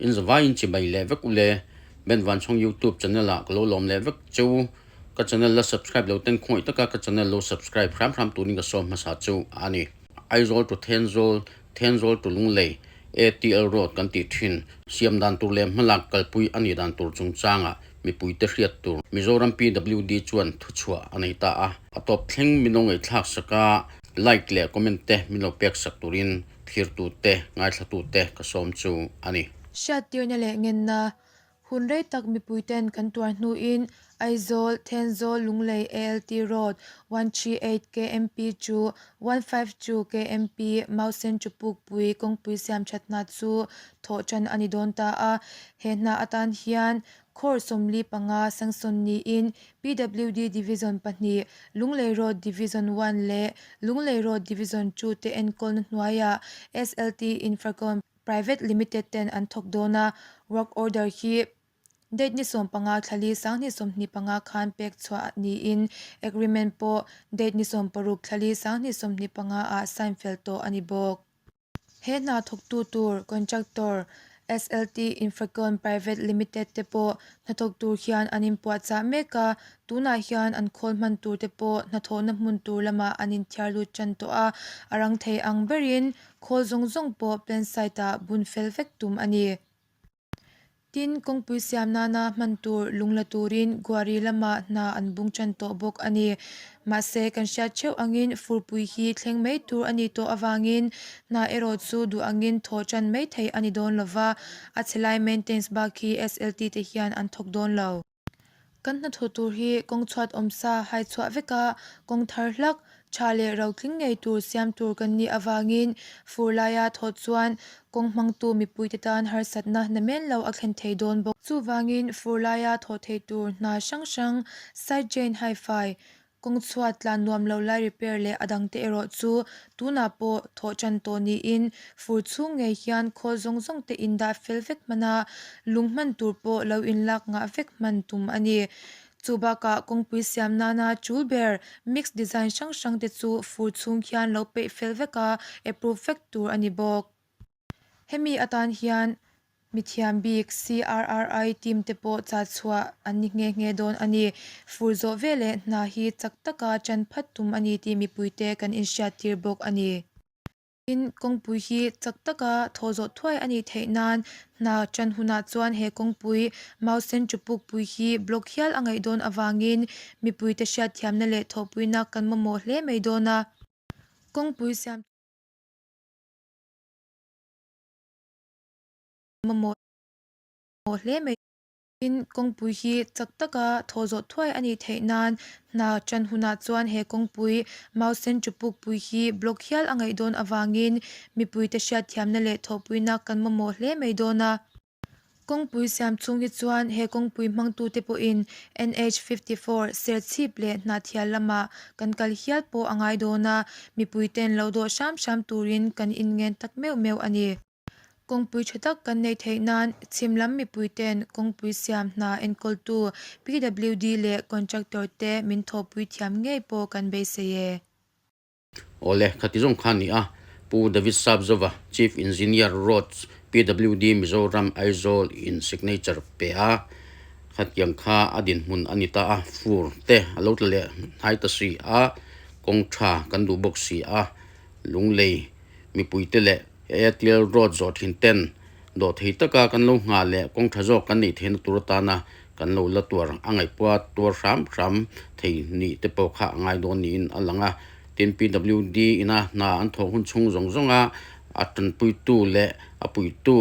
In zavaiin chibai leh vek u le. Ben Vanchhawng YouTube channel ah ka lo lawm leh vek cheu. Ka channel la subscribe lo ten khawngaih taka ka channel lo subscribe hram hram turin ka sawm hmasa chu a ni. Aizawl to Thenzawl, Thenzawl to Lunglei, ATL Road kan tih thin. Siam dan tur leh hmalak kalpui a nih dan tur chungchangah mipuite hriat tur Mizoram PWD chuan thuchhuah a nei ta a. A tawp thleng min lo ngaihthlak sak a, like leh comment te min lo pek sak turin thlirtute, ngaithlatute ka sawm chu a ni. Hriattirna leh ngenna hun rei tak mipuiten kan tuar hnuin Aizawl, Thenzawl, Lunglei ALT Road 138 kmp chu 152 kmp Mausen Chupukpui kawngpui siam that hna chu thawh tan a ni dawn ta a. He hna atan hian Crore 45 sanction niin PWD Division pahnih, Lunglei Road Division One leh Lunglei Road Division Two te enkawlna hnuaiah SLT Infracon Private Limited ten an thawk dawn a, work order hi date ni 15 thlali 2025 khan pek chhuah niin agreement pawh date ni 16 thlali 2025 ah sign fel tawh a ni bawk. He hna thawktu tur contractor SLT Infracon Private Limited te pawh hnathawk tur hian an inpuahchah mek a, tunah hian an khawl hman tur te pawh hnathawhna hmun tur lamah an inthiar lut tan tawh a, a rang thei ang berin khawl zawng zawng pawh plan site ah bun fel vek tum a ni. Tin, kawngpui siam nana hman tur lung la turin Guari lamah hna an bung tan tawh bawk a ni. Mahse, kan hriat theuh angin furpui hi thleng mai tur a nih tawh avangin hna erawh chu duh angin thawh tan mai theih a ni dawn lova, a chhe lai maintains bak hi SLT te hian an thawk dawn lo. Kan hnathawh tur hi kawng chhuat awmsa hai chhuah veka kawng thar hlak, tha leh ro tling ngei tur siam tur kan nih avangin fur laia thawh chuan kawng hmangtu mipuite tan harsatna namen lo a thlen thei dawn bawk. Chuvangin fur laia thawh thei tur hna hrang hrang, side drain haifai, Kawng chhuat tlan nuam lo lai repair leh a dangte erawh chu tunah pawh thawh tan tawh niin fur chhung ngei hian khawl zawng zawng te indah fel vek hman a, lung hman tur pawh lo inlak ngah vek hman tum a ni. Chu bakah kawngpui siam nana tul ber mix design hrang hrang te chu fur chhung hian lo peih fel vek a, approve vek tur a ni bawk. Hemi atan hian mithiam bik CRRI team te pawh chah chhuah an ni nghe nghe dawn a ni. Fur zawh veleh hna hi chak taka tan phat tum a ni tih mipuite kan inhriattir bawk a ni. Tin, kawngpui hi chak taka thawh zawh thuai a nih theih nan hna tan hunah chuan he kawngpui Mausen Chupukpui hi block hial a ngaih dawn avangin mipuite hriatthiamna leh thawhpuina kan mamawh hle mai dawn a. Kawngpui siam. Mamawh hle mai. Tin, kawngpui hi chak taka thawh zawh thuai a nih theih nan hna tan hunah chuan he kawngpui Mausen Chupukpui hi block hial a ngaih dawn avangin mipuite hriatthiamna leh thawhpuina kan mamawh hle mai dawn a. Kawngpui siam chhung hi chuan he kawngpui hmangtute pawhin NH 54 Serchhip leh Hnahthial lamah kan kal hial pawh a ngai dawn a, mipuite'n lo dawh hram hram turin kan inngen tak meuh meuh a ni. Kawngpui tha tak kan neih theih nan chhim lam mipuite'n kawngpui siam hna enkawltu PWD leh contractor te min thawhpui thiam ngei pawh kan beisei e. Awle, khati zawng kha a ni a, Pu David Sapzova, Chief Engineer, Roads, PWD Mizoram, Aizawl in signature pe a, khatiang kha a dinhmun a ni ta a, fur te a lo tla leh hnai ta si a, kawng tha kan duh bawk si a, Lunglei mipuite leh Airtel Road zawh thin ten dawh thei taka kan lo nghah leh kawng tha zawk kan neih theihna tur atana kan lo la tuar a ngaihpuah tuar hram hram thei nih te pawh kha a ngai dawn niin a lang a. Tin, PWD ina hna an thawh hun chhung zawng zawnga a tanpuitu leh a puitu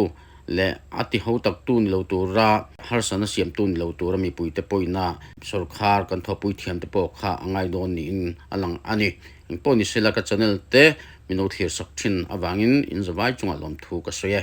leh a ti ho taktu ni lo tura harsatna siamtu ni lo tura mipuite pawhina sawrkhar kan thawhpui thiam te pawh kha a ngai dawn niin a lang a ni. Engpawh ni sela ka channel te min lo thlir sak thin avangin in zavai chungah lawmthu ka sawi e.